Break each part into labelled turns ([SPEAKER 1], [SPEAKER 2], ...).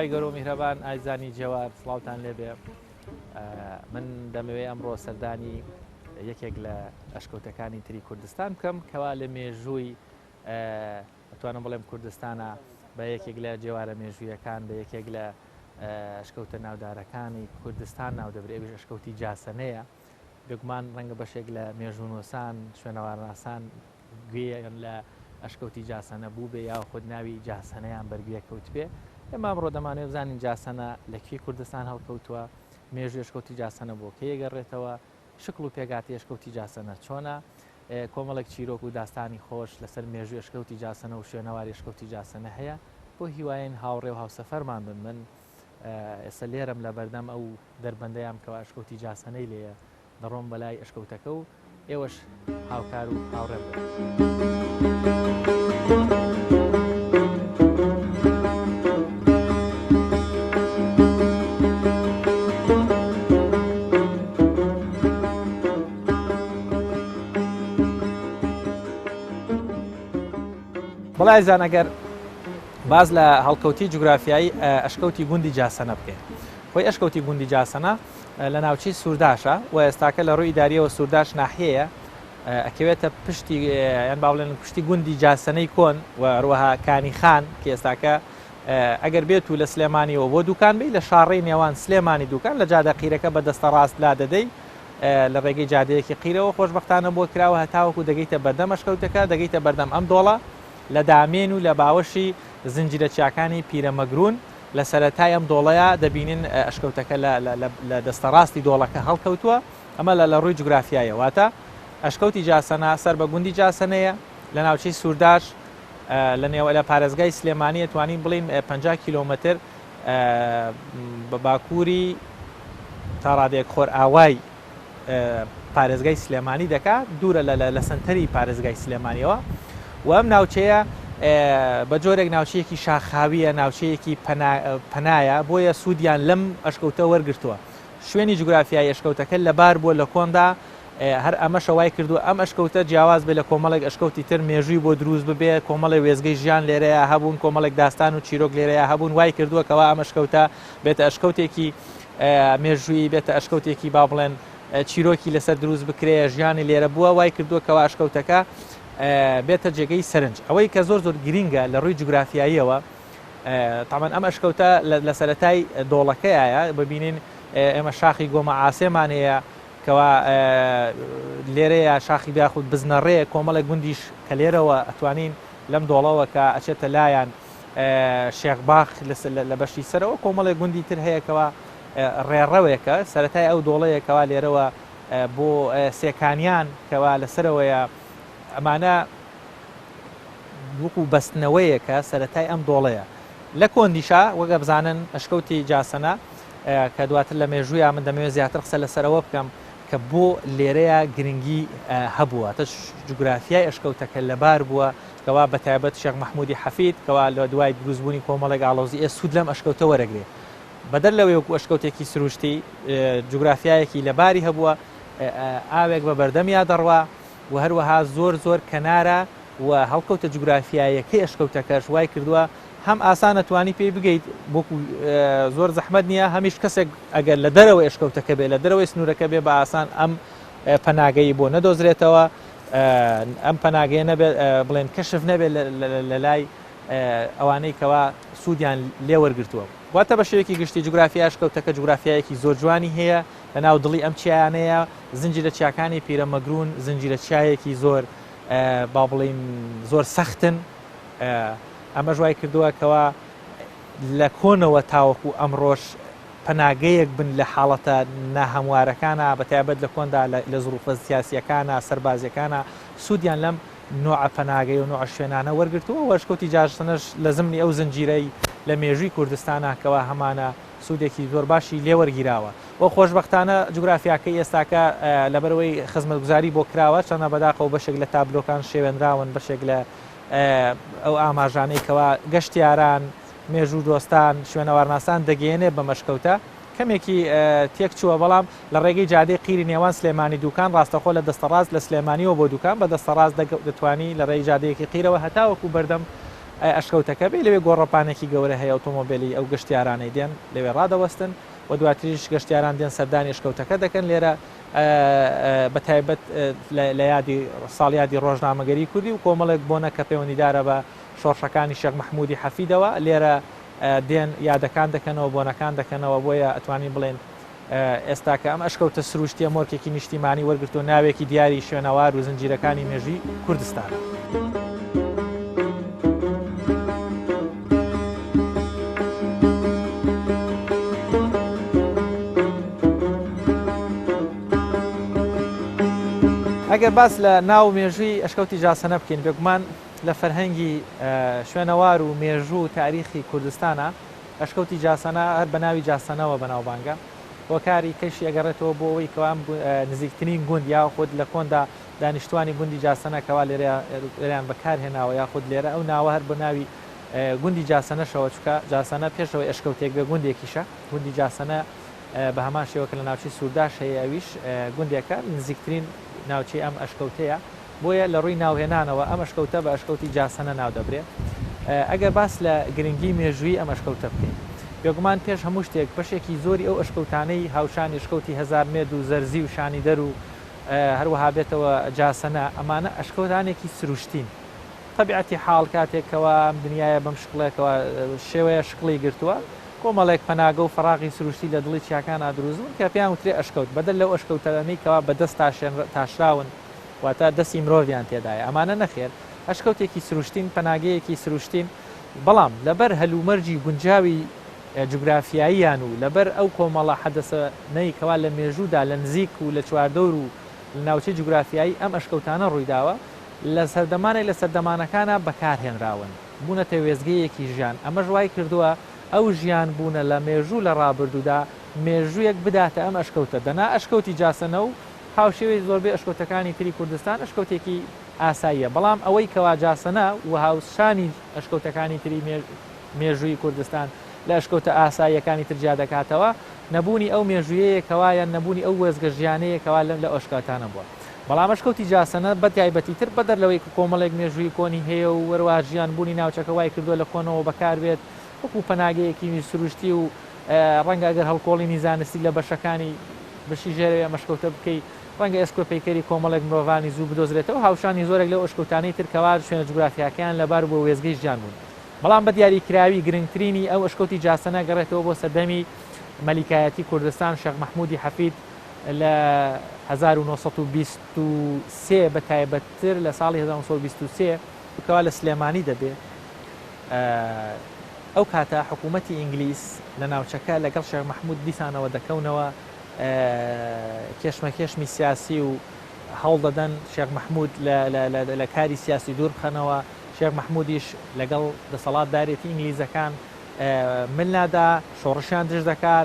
[SPEAKER 1] خوای گەورە و میهرەبان ئازیزانی جێوار سڵاوتان لێبێ من دەمەوێ ئەمڕۆ سەردانی یەکێک لە ئەشکەوتەکانی تری کوردستان بکەم کەوا لە مێژووی ئەتوانم بڵێم کوردستانە بە یەکێک لە جێوارە مێژوویەکان بە یەکێک لە ئەشکەوتە ناودارەکانی کوردستان ناودەبرێ ئەویش ئەشکەوتی جاسەنەیە بێگومان ڕەنگە بەشێک لە مێژوونووسان شوێنەوارناسان گوێیان لە ئەشکەوتی جاسەنە بووبێ یاخود ناوی جاسەنەیان بەرگوێ کەوتبێ. ئێمە ئەمڕۆ دەمانەوێت بزانین جاسەنە لە کوێی کوردستان هەڵکەوتووە، مێژووی ئەشکەوتی جاسەنە بۆ کەی ئەگەڕێتەوە، شکڵ و پێکهاتەی ئەشکەوتی جاسەنە چۆنە، کۆمەڵێک چیرۆک و داستانی خۆش لەسەر مێژووی ئەشکەوتی جاسەنە و شوێنەواری ئەشکەوتی جاسەنە هەیە. بۆ هیواین هاوڕێ و هاوسەفەرمان بن. من ئێستا لێرەم لە بەردەم ئەو دەربەندەیام کەوا ئەشکەوتی جاسەنەی لێیە. دەڕۆم بەلای ئەشکەوتەکە و ئێوەش هاوکار و هاوڕێم بن. بەڵێ ئازیزان ئەگەر باس لە هەڵکەوتی جوگرافیایی ئەشکەوتی گوندی جاسەنە بکەین خۆی ئەشکەوتی گوندی جاسەنە لە ناوچەی سورداشە و ئێستاکە لە ڕووی ئیداریەوە سورداش ناحیەیە ئەکەوێتە پشتی یان با بڵێن پشتی گوندی جاسەنەی کۆن و هەروەها کانی خان کە ئێستاکە ئەگەر بێت و لە سلێمانیەوە بۆ دوکان بی لە شاڕێی نێوان سلێمانی دوکان لە جادە قیرەکە بە دەستە ڕاست لا دەدەی لە ڕێگەی جادەیەکی قیرەوە خۆشببختانە بۆ کراوە هەتاوەکو دەگەیتە بەردەم ئەشکەوتەکە دەگەیتە بەردەم ئەم دۆڵە لە دامێن و لە باوەشی زنجیرە چیاکانی پیرەمەگرون لە سەرەتای ئەم دۆڵەیا دەبینین ئەشکەوتەکە لە دەستە ڕاستی دۆڵەکە هەڵکەوتووە، ئەمە لە ڕووی جوگرافیاییە واتە ئەشکەوتی جاسەنە سەر بە گوندی جاسەنەیە لە ناوچەی سورداش لە نێوە لە پارێزگای سلێمانی ئەتوانین بڵێین 50 کیلۆمەتر بە باکووری تا ڕادەیەک خۆرئاوای پارێزگای سلێمانی دەکات دوورە لە سەنتەری پارێزگای سلێمانیەوە و ئەم ناوچەیە بە جۆرێک ناوچەیەکی شاخاویە ناوچەیەکی پەنایە بۆیە سوودیان لەم ئەشکەوتە وەرگتووە شوێنی جوگرافیای ئەشکەوتەکە لەبار بووە لە کۆندا هەر ئەمەشە وای کردو ئەم ئەشکەوتە جیاواز بێ لە کۆمەڵێک ئەشکەوتی تر مێژووی بۆ دروست ببێ کۆمەڵێ وێزگەی ژیان لێرەیە هەبوون کۆمەڵێک داستان و چیرۆک لێرەیە هەبوون وای کردووە کەوا ئەم ئەشکەوتە بێتە ئەشکەوتێکی مێژوویی بێتە ئەشکەوتێکی با بڵێن چیرۆکی لەسەر دروست بکرێ ژیانی لێرە بووە وای کردووە کەوا ئەشکەوتەکە بێتە جێگەی سەرنج ئەوەی کە زۆر زۆر گرینگە لە ڕووی جوگرافیاییەوە تامان ئەم ئەشکەوتە لە سەتای دۆڵەکەیە ببینین ئێمە شاخی گۆمە ئاسێمان هەیە کەوا لێرەیە شاخی یاخود بزنەڕێ کۆمەڵێک گوندیش کە لێرەوە ئەتوانین لەم دۆڵەوە کە ئەچێتە لایەن شێخ باخ لە بەشی سەرەوە کۆمەڵێک گوندی تر هەیە کەوا ڕێڕەوێکە سەتای ئەو دۆڵەیە کەوا لێرەوە بۆ سێکانیان کەوا لەسەرەوەیە ئەمانە وەکو بەستنەوەیەکە سەتای ئەم دۆڵەیە لە کۆندیشا وەگە بزانن ئەشکەوتی جاسەنە کە دواتر لە مێژوویا من دەمەوێت زیاتر قسە لەسەرەوە بکەم کە بۆ لێرەیە گرنگی هەبووە تە جوگرافیای ئەشکەوتەکە لەبار بووە کەوا بەتایبەت شێخ مەحمودی حەفید کەوا لە دوای دروستبوونی کۆمەڵێک ئاڵۆزی ئێ سوود لەم ئەشکەوتە وەرەگرێ بەدەر لەوەی وەکو ئەشکەوتێکی سروشتی جوگرافیایەکی لەباری هەبووە ئاوێک بە بەردەمیا دەڕوا و هەروەها زۆر زۆر کەنارە و هەڵکەوتە جوگرافیایەکەی ئەشکەوتەکەش وای کردووە هەم ئاسانە توانی پێی بگەیت وەکو زۆر زەحمەت نییە هەمیش کەسێک ئەگەر لە دەرەوەی ئەشکەوتەکە بێ لە دەرەوەی سنوورەکە بێ بە ئاسان ئەم پەناگەی بۆ نەدۆزرێتەوە ئەم پەناگەیە نەبێت بڵێن کەشف نەبێت لە لای ئەوانەی کەوا سوودیان لێ وەرگتووە واتە بە شێوەیەکی گشتی جوگرافیا ئەشکەوتەکە جوگرافیایەکی زۆر جوانی هەیە لە ناو دڵی ئەم چیایانەیە زنجیرە چیاکانی پیرەمەگرون زنجیرە چیایەکی زۆر با بڵین زۆر سەختن ئەمەش وای کردووە کەوا لە کۆنەوە تاوەکو ئەمڕۆش پەناگەیەک بن لە حاڵەتە ناهەموارەکانا بە تایبەت لە کۆندا لە زروفە سیاسیەکانا سەربازیەکانا سوودیان لەم نوعە پەناگەی و نوعە شوێنانە وەرگرتووە و ئەشکەوتی جاشسەنەش لە زمنی ئەو زنجیرەی لە مێژووی کوردستانا کەوا هەمانە سوودێکی زۆر باشی لێ وەرگیراوە و خۆشبەختانە جوگرافیاکەی ئێستاکە لەبەرئەوەی خزمەتگوزاری بۆ کراوە چەندە بەداخەوە بەشێک لە تابلۆکان شێوێنراون بەشێک لە ئەو ئاماژانەی کەوا گەشتیاران، مێژوو دۆستان، شوێنەوارناسان دەگەیەنێ بەم ئەشکەوتە کەمێکی تێکچووە، بەڵام لە ڕێگەی جادەی قیری نێوان سلێمانی دوکان ڕاستەخۆ لە دەستەڕاست لە سلێمانیەوە بۆ دوکان بە دەستەڕاست دەتوانی لە ڕێی جادەیەکی قیرەوە هەتاوەکو بەردەم ئەشکەوتەکە بێ، لەوێ گۆڕەپانێکی گەورە هەیە ئۆتۆمۆبێلی ئەو گەشتیارانەی دێن لەوێ ڕادەوەستن و دواتریش گەشتیاران دێن سەردانی ئەشکەوتەکە دەکەن لێرە بە تایبەت لە یادی ساڵیادی ڕۆژنامەگەری کوردی و کۆمەڵێک بۆنە کە پەیوەندیدارە بە شۆڕشەکانی شێخ مەحموودی حەفیدەوە لێرە دێن یادەکان دەکەنەوە بۆنەکان دەکەنەوە بۆیە ئەتوانین بڵێن ئێستا کە ئەم ئەشکەوتە سروشتیە مۆرکێکی نیشتیمانی وەرگرتووە ناوێکی دیاری شوێنەوار و زنجیرەکانی مێژووی کوردستانە. ئەگەر باس لە ناو مێژووی ئەشکەوتی جاسەنە بکەین بێگومان لە فەرهەنگی شوێنەوار و مێژوو و تاریخی کوردستانە ئەشکەوتی جاسەنە هەر بە ناوی جاسەنەوە بەناوبانگە. هۆکاری کەشی ئەگەڕێتەوە بۆ ئەوەی کەوا ئەم نزیکترین گوند یاخود لە کۆندا دانیشتوانی گوندی جاسەنە کەوا لێرەیان بەکار هێناوە یاخود لێرە ئەو ناوە هەر بە ناوی گوندی جاسەنەشەوە چونکە جاسەنە پێش ئەوەی ئەشکەوتێک بێ گوندێکیشە گوندی جاسەنە بە هەمان شێوە کە لە ناوچەی سورداش هەیە ئەویش گوندێکە نزیکترین ناوچەی ئەم ئەشکەوتەیە. بۆیە لە ڕووی ناوهێنانەوە ئەم ئەشکەوتە بە ئەشکەوتی جاسەنە ناودەبرێ. ئەگەر باس لە گرنگی مێژوویی ئەم ئەشکەوتە بکەین، بێگومان پێش هەموو شتێک بەشێکی زۆری ئەو ئەشکەوتانەی هاوشانی ئەشکەوتی هەزارمێرد و زەرزی و شانیدەر و هەروەها بێتەوە جاسەنە، ئەمانە ئەشکەوتانێکی سروشتین. تەبیعەتی حاڵ کاتێک کەوا ئەم دنیایە بەم شکڵێکەوە شێوەیە شکڵی گرتووە، کۆمەڵێک پەناگە و فەراغی سروشتی لە دڵی چیاکانا دروست بوون کە پێیان وترێ ئەشکەوت، بەدەر لەو ئەشکەوتانەی کەوا بە دەست تاشراون، واتە دەستی مرۆڤیان تێدایە، ئەمانە نەخێر ئەشکەوتێکی سروشتین، پەناگەیەکی سروشتین، بەڵام لەبەر هەلومەرجی گونجاوی جوگرافیاییان و لەبەر ئەو کۆمەڵە حەدەسانەی کەوا لە مێژوودا لە نزیک و لە چواردەور و لە ناوچەی جوگرافیایی ئەم ئەشکەوتانە ڕوویداوە، لە سەردەمانێک لە سەردەمانەکانا بەکارهێنراون، بوونەتە وێستگەیەکی ژیان، ئەمەش وای کردووە ئەو ژیان بوونە لە مێژوو لە ڕابردوودا مێژوویەک بداتە ئەم ئەشکەوتە، دەنا ئەشکەوتی جاسەنە و هاوشێوەی زۆربەی ئەشکەوتەکانی تری کوردستان ئەشکەوتێکی ئاساییە، بەڵام ئەوەی کەوا جاسەنە و هاوشانی ئەشکەوتەکانی تری مێژووی کوردستان لە ئەشکەوتە ئاساییەکانی تر جیا دەکاتەوە، نەبوونی ئەو مێژوویەیە کەوا یان نەبوونی ئەو وێستگە ژیانەیە کەوا لەم لەو ئەشکەوتانە بووە. بەڵام ئەشکەوتی جاسەنە بە تایبەتی تر بەدەر لەوەی کە کۆمەڵێک مێژووی کۆنی هەیە و وەروەها ژیان بوونی ناوچەکە وای کردووە لە کۆنەوە بەکار بێت وەکوو پەناگەیەکی سروشتی و ڕەنگە ئەگەر هەڵکۆڵینی زانستی لە بەشەکانی بەشی ژێرەوەی ئەم ئەشکەوتە بکەی، ڕەنگە ئێسک و پەیکەری کۆمەڵێک مرۆڤانی زوو بدۆزرێتەوە، هاوشانی زۆرێک لەو ئەشکەوتانەی تر کەوا شوێنە جوگرافیاکەیان لەبار بووە وێستگەی ژیان بوون. بەڵام بە دیاریکراوی گرنگترینی ئەو ئەشکەوتی جاسەنە گەڕێتەوە بۆ سەردەمی مەلیکایەتی کوردستان شێخ مەحموودی حەفید لە 1923 بە تایبەتتر لە ساڵی 1923 کەوا لە سلێمانی دەبێ ئەو کاتە حکوومەتی ئینگلیز لە ناوچەکە لەگەڵ شێخ مەحموود دیسانەوە دەکەونەوە کێشمەکێشمی سیاسی و هەوڵ دەدەن شێخ مەحموود لە کاری سیاسی دوور بخەنەوە، شێخ مەحموودیش لەگەڵ دەسەڵاتدارێتی ئینگلیزەکان مل نادا، شۆڕشیان دژ دەکا،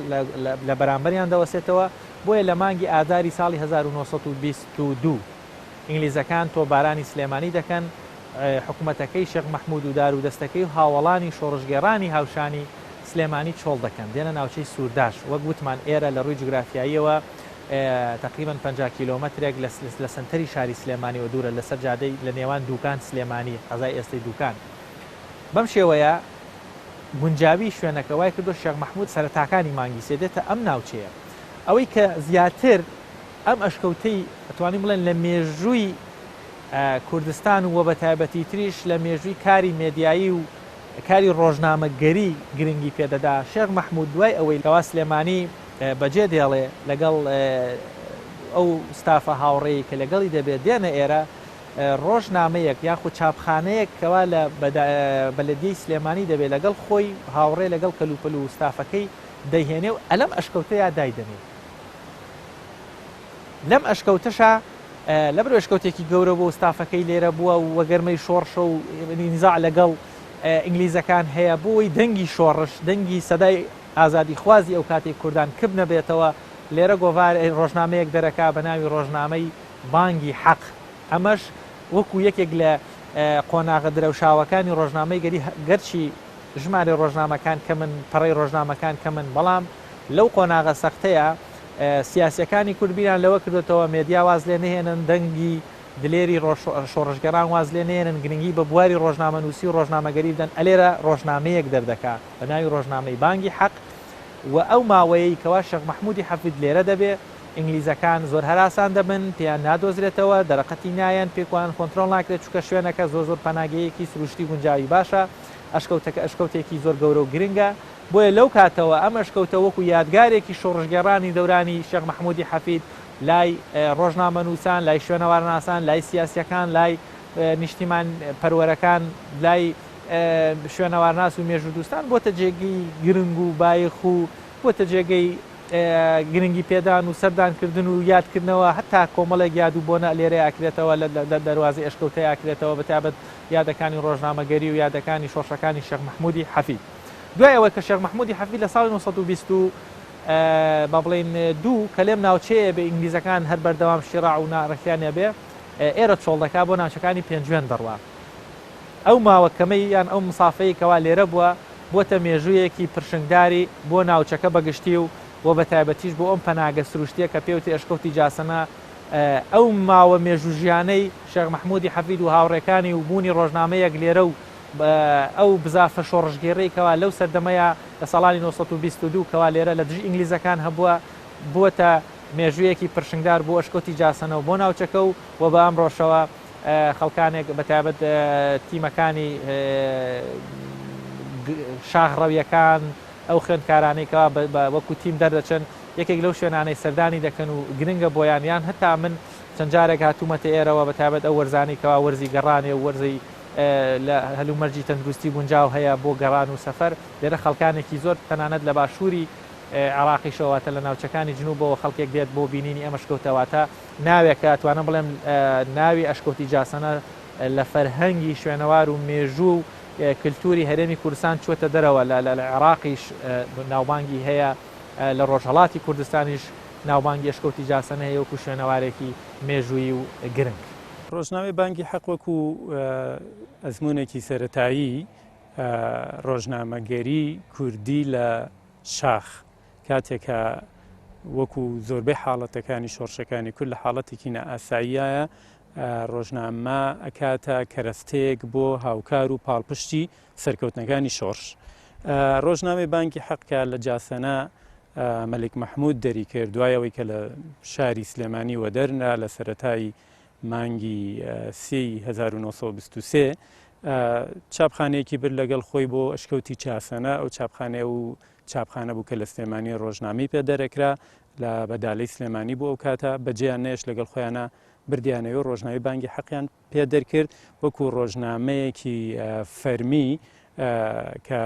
[SPEAKER 1] لە بەرامبەریان دەوەستێتەوە، بۆیە لە مانگی ئاداری ساڵی 1922 ئینگلیزەکان تۆپبارانی سلێمانی دەکەن، حکومەتەکەی شێخ مەحمود و دار و دەستەکەی و هاوەڵانی شۆڕشگێڕانی هاوشانی سلێمانی چۆڵ دەکەن دێنە ناوچەی سورداش، وەک وتمان ئێرە لە ڕووی جوگرافیاییەوە تەقریبەن 50 کیلۆمەترێک لە سەنتەری شاری سلێمانیەوە دوورە لەسەر جادەی لە نێوان دوکان سلێمانی قەزای ئێستەی دوکان. بەم شێوەیە گونجاوی شوێنەکە وای کردووە شێخ مەحمود سەرەتاکانی مانگی سێ دێتە ئەم ناوچەیە. ئەوەی کە زیاتر ئەم ئەشکەوتەی ئەتوانین بڵێن لە مێژووی کوردستان و بەتایبەتیتریش لە مێژووی کاری مێدیایی و کاری ڕۆژنامەگەری گرنگی پێ دەدا. شێخ مەحموود دوای ئەوەی کەوا سلێمانی بەجێ دێڵێ لەگەڵ ئەو ستافە هاوڕێی کە لەگەڵی دەبێ دێنە ئێرە ڕۆژنامەیەک یاخود چاپخانەیەک کەوا لە بەلەدیەی سلێمانی دەبێ لەگەڵ خۆی هاوڕێ لەگەڵ کەلوپەل و ستافەکەی دەیهێنێ و ئەلەم ئەشکەوتەیا دایدەنێ. لەم ئەشکەوتەشا لەبەر ئەشکەوتێکی گەورە بووە و ستافەکەی لێرە بووە و گەرمەی شۆڕشە و نیزاع لەگەڵ ئینگلیزەکان هەیە بۆی دەنگی شۆڕش دەنگی سەدای ئازادیخوازی ئەو کاتەی کوردان کپ نەبێتەوە لێرە گۆڤار ڕۆژنامەیەک دەرەکا بە ناوی ڕۆژنامەی بانگی حەق ئەمەش وەکو یەکێک لە قۆناغە درەوشاوەکانی ڕۆژنامەی گەری گەرچی ژمارەی ڕۆژنامەکان کەمن پەڕەی ڕۆژنامەکان کەمن بەڵام لەو قۆناغە سەختەیا سیاسیەکانی کورد بیریان لەوە کردۆتەوە مێدیا واز لێ نەهێنن دەنگی دلێری شۆڕشگێڕان واز لێ نەیەنن گرنگی بە بواری ڕۆژنامەنووسی و ڕۆژنامەگەری بدەن ئەلێرە ڕۆژنامەیەک دەردەکا بە ناوی ڕۆژنامەی بانگی حەق و ئەو ماوەیەی کەوا شێخ مەحموودی حەفید لێرە دەبێ ئینگلیزەکان زۆر هەراسان دەبن پێیان نادۆزرێتەوە دەرەقەتی نایەن پێکوان کۆنترۆڵ ناکرێت چونکە شوێنەکە زۆر زۆر پەناگەیەکی سروشتی گونجاوی باشە ئەشکەوتەکە ئەشکەوتێکی زۆر گەورە و گرنگە بۆیە لەو کاتەوە ئەم ئەشکەوتە وەکو یادگارێکی شۆڕشگێڕانی دەورانی شێخ مەحموودی حەفید لای ڕۆژنامەنووسان، لای شوێنەوارناسان، لای سیاسییەکان، لای نیشتیمان پەروەرەکان، لای شوێنەوارناس و مێژوودوستان بۆتە جێگەی گرنگ و بایەخ و بۆتە جێگەی گرنگی پێدان و سەردانکردن و یادکردنەوە هەتا کۆمەڵێک یاد و بۆنە لێرەیا ئەکرێتەوە لە دەروازەی ئەشکەوتەیا ئەکرێتەوە بەتایبەت یادەکانی ڕۆژنامەگەری و یادەکانی شۆڕشەکانی شێخ مەحموودی حەفید. دوای ئەوەی کە شێخ مەحموودی حەفید لە ساڵی 920 و با بڵێین دوو کە لێم ناوچەیە بێ ئینگلیزەکان هەر بەردەوام شیڕاع و ناڕەحیان ئەبێ ئێرە چۆڵ دەکا بۆ ناوچەکانی پێنجوێن دەڕوا ئەو ماوە کەمەی یان ئەو مسافەی کەوا لێرە بووە بۆتە مێژوویەکی پرشنگداری بۆ ناوچەکە بەگشتی و و بە تایبەتیش بۆ ئەم پەناگە سروشتیە کە پێوتی ئەشکەوتی جاسەنە ئەو ماوە مێژوو ژیانەی شێخ مەحموودی حەفید و هاوڕێکانی و بوونی ڕۆژنامەیەک لێرە و ئەو بزافە شۆڕشگێڕەی کەوا لەو سەردەمەیا لە ساڵانی 922 کەوا لێرە لە دژی ئینگلیزەکان هەبووە بووەتە مێژوویەکی پرشنگدار بۆ ئەشکەوتی جاسەنە و بۆ ناوچەکە و و بە ئەمڕۆشەوە خەڵکانێک بە تایبەت تیمەکانی شاخڕەویەکان ئەو خوێندکارانەی کەوا وەکو تیم دەردەچن یەکێک لەو شوێنانەی سەردانی دەکەن و گرنگە بۆیان یان هەتا من چەند جارێک هاتوومەتە ئێرەوە بە تایبەت ئەو وەرزانەی کەوا وەرزی گەڕانێ و وەرزی لە هەلومەرجی تەندروستی گونجاو هەیە بۆ گەڕان و سەفەر، لێرە خەڵکانێکی زۆر تەنانەت لە باشووری عێراقیشەوە واتە لە ناوچەکانی جنوبەوە خەڵکێک دێت بۆ بینینی ئەم ئەشکەوتە واتە ناوێکە ئەتوانم بڵێم ناوی ئەشکەوتی جاسەنە لە فەرهەنگی شوێنەوار و مێژوو و کلتوری هەرێمی کوردستان چووەتە دەرەوە لە لە عێراقیش ناوبانگی هەیە لە ڕۆژهەڵاتی کوردستانیش ناوبانگی ئەشکەوتی جاسەنە هەیە وەکو شوێنەوارێکی مێژوویی و گرنگ.
[SPEAKER 2] ڕۆژنامەی بانگی حەق وەکو ئەزموونێکی سەرەتایی ڕۆژنامەگەری کوردی لە شاخ کاتێک کە وەکو زۆربەی حاڵەتەکانی شۆڕشەکانی کورد لە حاڵەتێکی نائاساییایە ڕۆژنامە ئەکاتە کەرەستەیەک بۆ هاوکار و پاڵپشتی سەرکەوتنەکانی شۆڕش. ڕۆژنامەی بانکی حەق کە لە جاسەنە مەلیک مەحمود دەری کرد دوای ئەوەی کە لە شاری سلێمانی وەدەرنرا لە سەرەتای مانگی سێی 1923 چاپخانەیەکی برد لەگەڵ خۆی بۆ ئەشکەوتی چاسەنە ئەو چاپخانەیە و چاپخانە بوو کە لە سلێمانی ڕۆژنامەی پێ دەرەکرا لە بەدالەی سلێمانی بۆ ئەو کاتە بەجێیان نەیەش لەگەڵ خۆیانە بردیانەوە ڕۆژناوی بانگی حەقیان پێ دەرکرد وەکو ڕۆژنامەیەکی فەرمی کە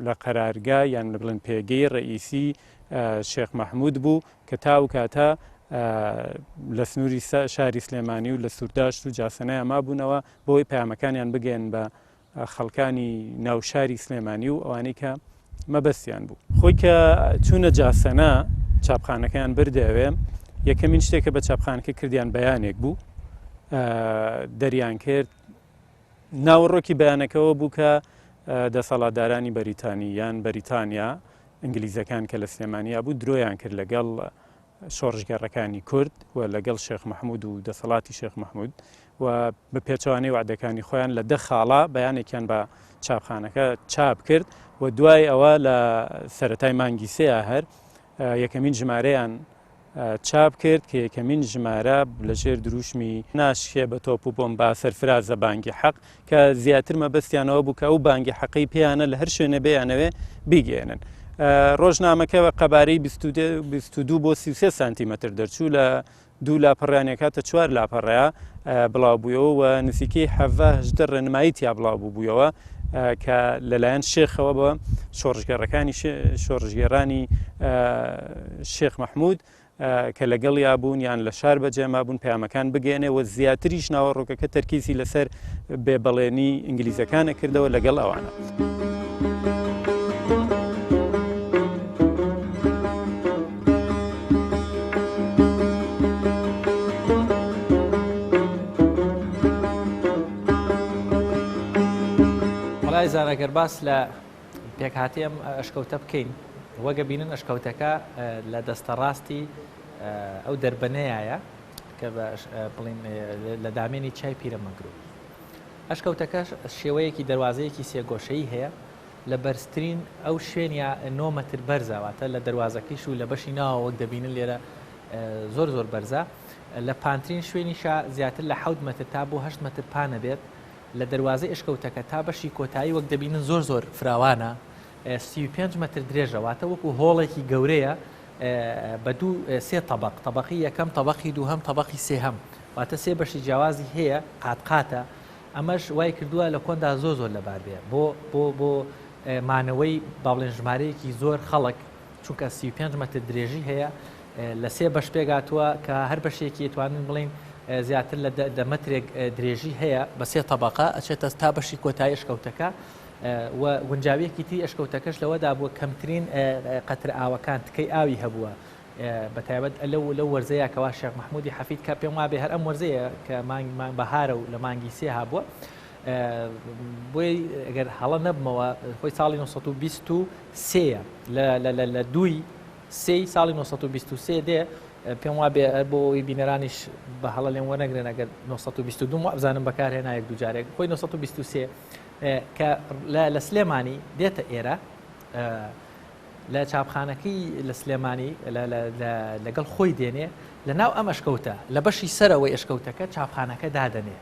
[SPEAKER 2] لە قەرارگا یان بڵێن پێگەی ڕئیسی شێخ مەحمود بوو کە تا ئەو کاتە لە سنووری شاری سلێمانی و لە سورداشت و جاسەنەیا مابوونەوە بۆی پەیامەکانیان بگەن بە خەڵکانی ناو شاری سلێمانی و ئەوانەی کە مەبەستیان بوو. خۆی کە چوونە جاسەنە چاپخانەکەیان بردە ئەوێ، یەکەمین شتێک کە بە چاپخانەکە کردیان بەیانێک بوو دەریان کرد، ناوەڕۆکی بەیانەکەوە بوو کە دەسەڵاتدارانی بەریتانی یان بەریتانیا ئینگلیزەکان کە لە سلێمانیا بوو درۆیان کرد لەگەڵ شۆڕشگێڕەکانی کورد و لەگەڵ شێخ مەحمود و دەسەڵاتی شێخ مەحمود و بە پێچەوانەی وعدەکانی خۆیان لە دە خاڵا بەیانێکیان بە چاپخانەکە چاپ کرد و دوای ئەوە لە سەتای مانگی سێ هەر یەکەمین ژمارەیان چاپ کرد کە یەکەمین ژمارە لەژێر دروشمی ناشکێ بە تۆپ و بۆمبا سەرفرازە بانگی حەق کە زیاتر مەبەستیانەوە بوو کە ئەو بانگی حەقەی پێیانە لە هەر شوێنێ بیانەوێ بیگەێنن. ڕۆژنامەکە بە قەبارەی 22 بۆ 33 سانتیمەتر دەرچوو لە دوو لاپەڕیانە کاتە چوار لاپەڕەیە بڵاو بوویەوە و نزیکەی حەڤدە ڕێنمایی تیا بڵاو بوویەوە کە لەلایەن شێخەوە بە شۆڕشگێڕەکانی شۆڕشگێڕانی شێخ مەحموود کە لەگەڵیا بوون یان لە شار بەجێ مابوون پەیامەکان بگەێنێ و زیاتریش ناوەڕۆکەکە تەرکیزی لەسەر بێبەڵێنی ئینگلیزەکانە کردەوە لەگەڵ ئەوانە.
[SPEAKER 1] وەڵای زان ئەگەر باس لە پێکهاتەی ئەم ئەشکەوتە بکەین وەک ئەبینن ئەشکەوتەکە لە دەستە ڕاستی ئەو دەربەنەیایە کە بە بڵین لە دامێنی چای پیرەمەگرو. ئەشکەوتەکەش شێوەیەکی دەروازەیەکی سێگۆشەیی هەیە لە بەرزترین ئەو شوێنیا 9 مەتر بەرزە واتە لە دەروازەکەیش و لە بەشی ناوە وەک دەبینن لێرە زۆر زۆر بەرزە لە پانترین شوێنیشا زیاتر لە حەوت مەتر تا بۆ هەشت مەتر پانە بێت لە دەروازەی ئەشکەوتەکە تا بەشی کۆتایی وەک دەبینن زۆر زۆر فراوانە 35 مەتر درێژە واتە وەکو هۆڵێکی گەورەیە بە دوو سێ تەبق تەبقی یەکەم تەبقی دووهەم تەبقی سێهەم واتە سێ بەشی جیاوازی هەیە قات قاتە ئەمەش وای کردووە لە کۆندا زۆر زۆر لەبار بێ بۆ بۆ بۆ مانەوەی با بڵێن ژمارەیەکی زۆر خەڵک چونکە 35 مەتر درێژی هەیە لە سێ بەش پێگاتووە کە هەر بەشێکی توانین بڵین زیاتر لە دە مەترێک درێژی هەیە بە سێ تەبقە ئەچێتە تا بەشی کۆتایی ئەشکەوتەکە و گونجاویەکی تری ئەشکەوتەکەش لەوەدا بووە کەمترین قەتر ئاوەکان تکەی ئاوی هەبووە بە تایبەت لەو لەو وەرزەیە کەوا شێخ مەحموودی حەفید کە پێم وابێ هەر ئەم وەرزەیە کە مانگ مانگ بەهارە و لە مانگی سێ هابووە بۆیە ئەگەر هەڵە نەبمەوە خۆی ساڵی 923 لە دووی سێی ساڵی 923 دێ پێم وابێ بۆ ئەوی بینەرانیش بە هەڵە لێم وەرنەگرن ئەگەر 922 وابزانم بەکارهێنا یەک دووجارێک خۆی 923 کە لە سلێمانی دێتە ئێرە لە چاپخانەکەی لە سلێمانی لەگەڵ خۆی دێنێ لە ناو ئەم ئەشکەوتە لە بەشی سەرەوەی ئەشکەوتەکە چاپخانەکە دادەنێ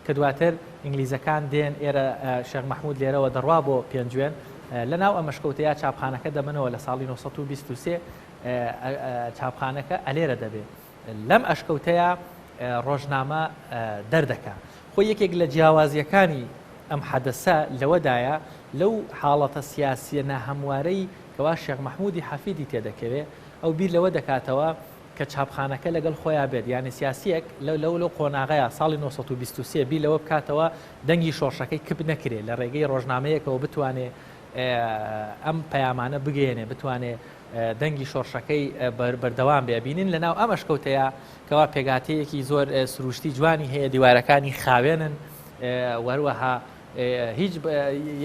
[SPEAKER 1] کە دواتر ئینگلیزەکان دێن ئێرە شێخ مەحمود لێرەوە دەڕوا بۆ پێنجوێن لە ناو ئەم ئەشکەوتەیە چاپخانەکە دەبنەوە لە ساڵی 923 چاپخانەکە ئەلێرە دەبێ لەم ئەشکەوتەیە ڕۆژنامە دەردەکا. خۆی یەکێک لە جیاوازییەکانی ئەم حەدەسە لەوەدایە لەو حاڵەتە سیاسییە ناهەموارەی کەوا شێخ مەحموودی حەفیدی تێدەکەوێ ئەو بیر لەوە دەکاتەوە کە چاپخانەکە لەگەڵ خۆیا بێت یانێ سیاسییەک لەو لەو لەو قۆناغەیا ساڵی 923 بیر لەوە بکاتەوە دەنگی شۆڕشەکەی کپ نەکرێ لە ڕێگەی ڕۆژنامەیەکەوە بتوانێ ئەم پەیامانە بگەیەنێ بتوانێ دەنگی شۆڕشەکەی بەردەوام بێ بینین لەناو ئەم ئەشکەوتەیە کەوا پێگاتەیەکی زۆر سروشتی جوانی هەیە دیوارەکانی خاوێنن وەروەها هیچ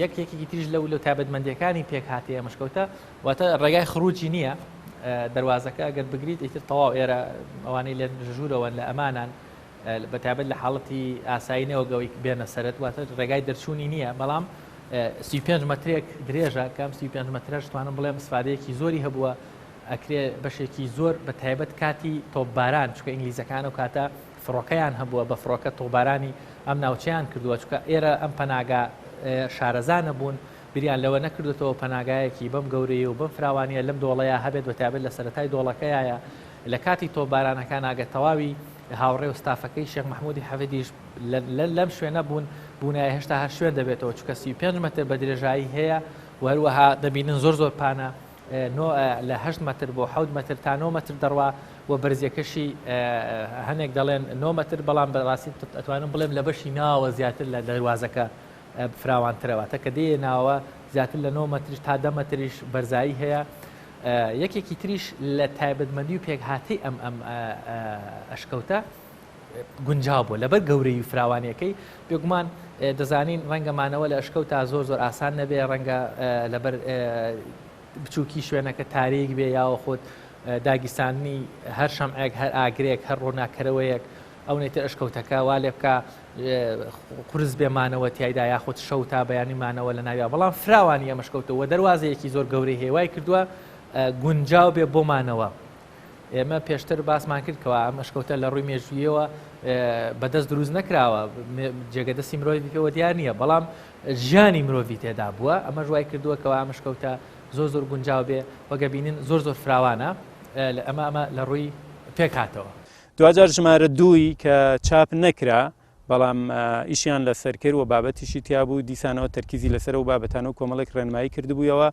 [SPEAKER 1] یەک یەکێکی تریش لەو لەو تابەتمەندیەکانی پێکهاتەیە مشکەوتە واتە ڕێگای خروجی نییە دەواازەکە ئەگەر بگریت ئیتر تەواو ئێرە ئەوانەی لە ژوورەوەن لە ئەمانان بە تایبەت لە حاڵەتی ئاسایی نەوەک ئەوەی بێنە سەرت واتە ڕێگای دەرچوونی نییە بەڵام 35 مەترێک درێژە کەم 35 مەترەش توانم بڵێم سفادەیەکی زۆری هەبووە ئەکرێ بەشێکی زۆر بە تایبەت کاتی تۆپباران چکە ئینگلیزەکان و کاتە فڕۆکەیان هەبووە بە فڕۆکە تۆبارانی ئەم ناوچەیان کردووە چکە ئێرە ئەم پەناگا شارەزا نەبوون بیریان لەوە نەکردوتەوە پەناگایەکی بەم گەورەیە و بەم فراوانیە لەم دۆڵەیە هەبێت بە تایبەت لە سەرەتای دۆڵەکەیە لە کاتی تۆپبارانەکان ئەگەر تەواوی هاوڕێ و ستافەکەی شێخ مەحمودی حەفیدیش لەم شوێنە بوون بوونایە هێشتا هەر شوێن دەبێتەوە چونکە 35 مەتر بە درێژایی هەیە و هەروەها دەبینن زۆر زۆر پانە لە 8 مەتر بۆ 7 مەتر تا 9 مەتر دەڕوا و بەرزیەکەشی هەنێک دەڵێن 9 مەتر بەڵام بەڕاستی ئەتوانم بڵێم لە بەشی ناوە زیاتر لە دەروازەکە فراوانترە واتە کە دێیە ناوە زیاتر لە 9 مەتریش تا 10 مەتریش بەرزایی هەیە یەکێکی تریش لە تایبەتمەندی و پێکهاتەی ئەم ئەم ئەشکەوتە گونجاو بووە لەبەر گەورەی و فراوانیەکەی بێگومان دەزانین ڕەنگە مانەوە لە ئەشکەوت تا زۆر زۆر ئاسان نەبێ ڕەنگە لەبەر بچووکی شوێنەکە تاریک بێ یاوە خۆت داگیرساندنی هەر شەمعێک هەر ئاگرێک هەر ڕووناکەرەوەیەک ئەونەی تر ئەشکەوتەکە وا لێ بکا قورس بێ مانەوە تیایدا یاخود شەو تا بەیانی مانەوە لە ناویا بەڵام فراوانی ئەم ئەشکەوتەوە دەروازەیەکی زۆر گەورەی هەیە وای کردووە گونجاو بێ بۆ مانەوە ئێمە پێشتر باسمان کرد کەوا ئەم ئەشکەوتە لە ڕووی مێژوویەوە بەدەست دروست نەکراوە جێگە دەستی مرۆڤی پێوە دیار نییە بەڵام ژیانی مرۆڤی تێدا بووە ئەمەش وای کردووە کەوا ئەم ئەشکەوتە زۆر زۆر گونجاو بێ وەگە بینن زۆر زۆر فراوانە ئەمە ئەمە لە ڕووی پێکهاتەوە.
[SPEAKER 2] دواجار ژمارە دووی کە چاپ نەکرا بەڵام ئیشیان لەسەر کرد و بابەتیشی تیا بوو دیسانەوە تەرکیزی لەسەر ئەو بابەتانە و کۆمەڵێک ڕێنمایی کردبوویەوە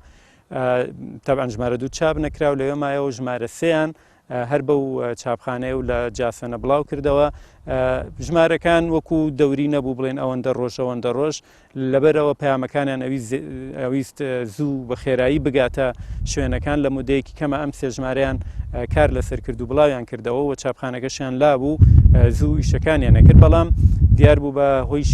[SPEAKER 2] تەبعەن ژمارە دوو چاپ نەکرا و لەوێ مایەوە ژمارە سێیان هەر بەو چاپخانەیە و لە جاسەنە بڵاو کردەوە ژمارەکان وەکو دەوری نەبوو بڵێن ئەوەندە ڕۆژ ئەوەندە ڕۆژ لەبەرئەوە پەیامەکانیان ئەویست زوو بە خێرایی بگاتە شوێنەکان لە مودەیەکی کەمە ئەم سێ ژمارەیان کار لەسەر کرد و بڵاویان کردەوە و چاپخانەکەشیان لابوو زوو ئیشەکانیان نەکرد بەڵام دیار بوو بە هۆی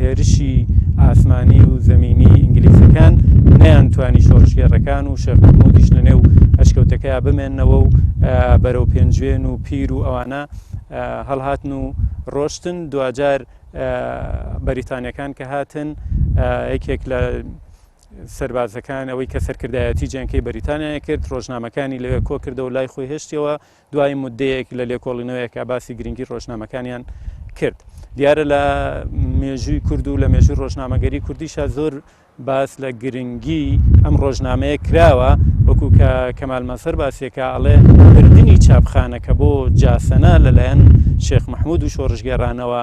[SPEAKER 2] هێرشی ئاسمانی و زەمینی ئینگلیزەکان نەیانتوانی شۆڕشگێڕەکان و شێخ مەحمودیش لەنێو ئەشکەوتەکەیا بمێننەوە و بەرەو پێنجوێن و پیر و ئەوانە. هەڵهاتن و ڕۆشتن دواجار بەریتانیەکان کە هاتن یەکێک لە سەربازەکان ئەوەی کە سەرکردایەتی جەنکەی بەریتانیای کرد ڕۆژنامەکانی لەوێ کۆ کردەوە لای خۆی هێشتەوە دوای مدەیەک لە لێکۆڵینەوەیەکە باسی گرنگی ڕۆژنامەکانیان کرد دیارە لە مێژووی کورد و لە مێژووی ڕۆژنامەگەری کوردیشا زۆر باس لە گرنگی ئەم ڕۆژنامەیە کراوە وەکو کە کەمال مەسەر باسیەکە ئەڵێ بردنی چاپخانەکە بۆ جاسەنە لەلایەن شێخ مححمود و شۆڕشگێڕانەوە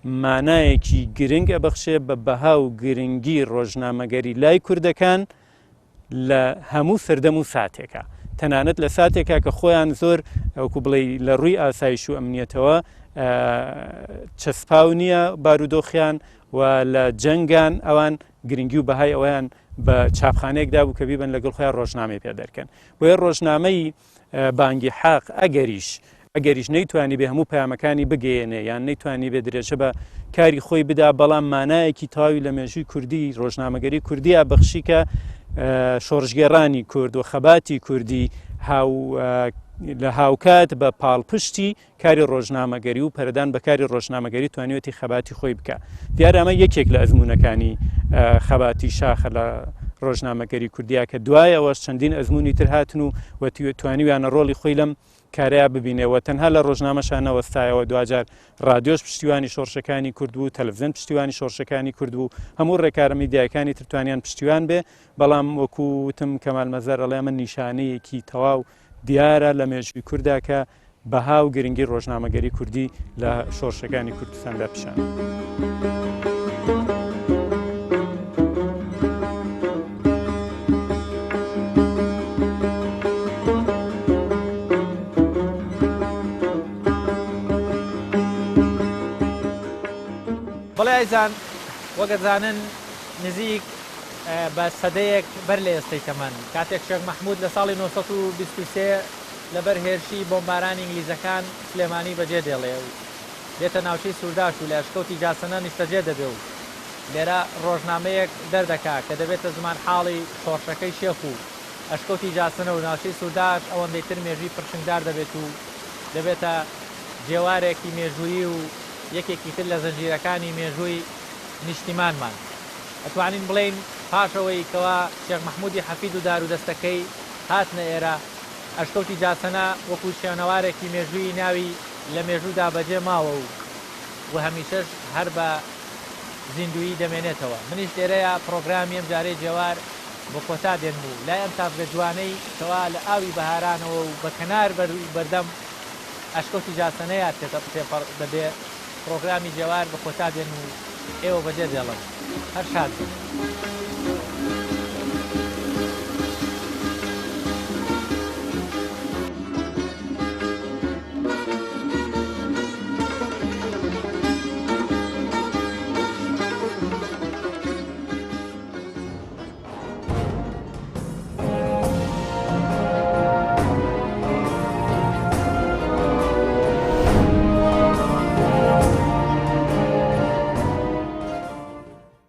[SPEAKER 2] مانایەکی گرنگ ئەبەخشێ بە بەها و گرنگی ڕۆژنامەگەری لای کوردەکان لە هەموو سەردەم و ساتێکا تەنانەت لە ساتێکا کە خۆیان زۆر وەکو بڵێ لە ڕووی ئاسایش و ئەمنیەتەوە چەسپاو نییە بارودۆخیان و لە جەنگان ئەوان گرنگی و بەهای ئەویان بە چاپخانەیەک دابوو کە بیبن لەگەڵ خۆیان ڕۆژنامەی پێ دەرکەن بۆیە ڕۆژنامەی بانگی حەق ئەگەریش ئەگەریش نەیتوانی بێ هەموو پەیامەکانی بگەیەنێ یان نەیتوانی بێ درێژە بە کاری خۆی بدا بەڵام مانایەکی تەواوی لە مێژووی کوردی ڕۆژنامەگەری کوردیا بەخشی کە شۆڕشگێڕانی کورد و خەباتی کوردی هاو لە هاوکات بە پاڵپشتی کاری ڕۆژنامەگەری و پەرەدان بە کاری ڕۆژنامەگەری توانیوێتی خەباتی خۆی بکا. دیارە ئەمە یەکێک لە ئەزموونەکانی خەباتی شاخە لە ڕۆژنامەگەری کوردیا کە دوای ئەوەش چەندین ئەزموونی تر هاتن و توانیویانە ڕۆڵی خۆی لەم کارەیە ببینێ و تەنها لە ڕۆژنامەشا نەوەستایەوە دواجار ڕادیۆش پشتیوانی شۆڕشەکانی کورد بوو تەلەفزیۆن پشتیوانی شۆڕشەکانی کورد بوو هەموو ڕێکارە میدیایەکانی تر توانیان پشتیوان بێ بەڵام وەکو وتم کەمال مەزەر ئەڵێ ئەمە نیشانەیەکی تەواو دیارە لە مێژووی کوردا کە بەها و گرنگی ڕۆژنامەگەری کوردی لە شۆڕشەکانی کوردستاندا پیشان.
[SPEAKER 1] بەڵێ ئایزان وەک ئەزانن نزیک بە سەدەیەک بەر لە ئێستەی تەمەن کاتێک شێخ مەحمود لە ساڵی 923 لەبەر هێرشی بۆمبارانی ئینگلیزەکان سلێمانی بەجێ دێڵێ و دێتە ناوچەی سورداش و لە ئەشکەوتی جاسەنە نیشتەجێ دەبێ و لێرە ڕۆژنامەیەک دەردەکا کە دەبێتە زمانحاڵی شۆڕشەکەی شێخ و ئەشکەوتی جاسەنە و ناوچەی سورداش ئەوەندەی تر مێژووی پرشنگدار دەبێت و دەبێتە جێوارێکی مێژوویی و یەکێکی تر لە زنجیرەکانی مێژووی نیشتیمانمان. ئەتوانین بڵێین پاش ئەوەی کەوا شێخ مەحموودی حەفید و دارودەستەکەی هاتنە ئێرە، ئەشکەوتی جاسەنە وەکو شوێنەوارێکی مێژوویی ناوی لە مێژوودا بەجێ ماوە و و هەمیشەش هەر بە زیندوویی دەمێنێتەوە. منیش لێرەیا پڕۆگرامی ئەم جارەی جێوار بە کۆتا دێنم و لای ئەم تاڤگە جوانەی کەوا لە ئاوی بەهارانەوە و بە کەنار بەر و بەردەم ئەشکەوتی جاسەنەیا تێپەڕ دەبێ پڕۆگرامی جێوار بە کۆتا دێنم و ئێوە بەجێ دێڵم. هەر شاد بن.